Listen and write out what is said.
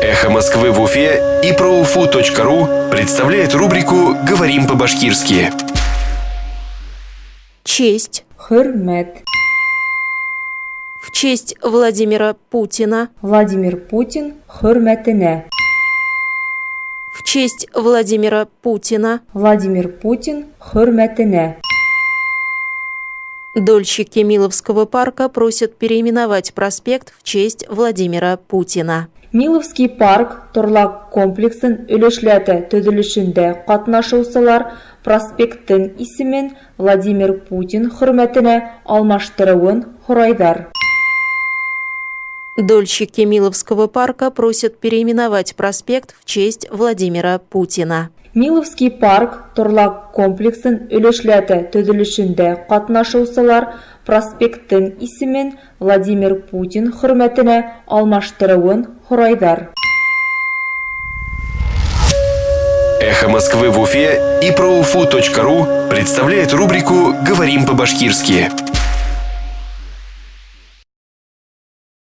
Эхо Москвы в Уфе и проуфу.ру представляет рубрику «Говорим по-башкирски». Честь. Хөрмәт. В честь Владимира Путина. Владимир Путин хөрмәтенә. В честь Владимира Путина. Владимир Путин хөрмәтенә. Дольщики Миловского парка просят переименовать проспект в честь Владимира Путина. Миловский парк торлак комплексын өлешләтә төзелешендә катнашучылар проспекттың исемен Владимир Путин хөрмәтенә алмаштыруын һорайҙар. Дольщики Миловского парка просят переименовать проспект в честь Владимира Путина. Миловский парк торлак комплексын өлешләтә төзелешендә катнашучылар проспекттың исемен Владимир Путин хөрмәтенә алмаштыруын һорайҙар. Эхо Москвы в Уфе и проуфу.ру представляет рубрику «Говорим по-башкирски».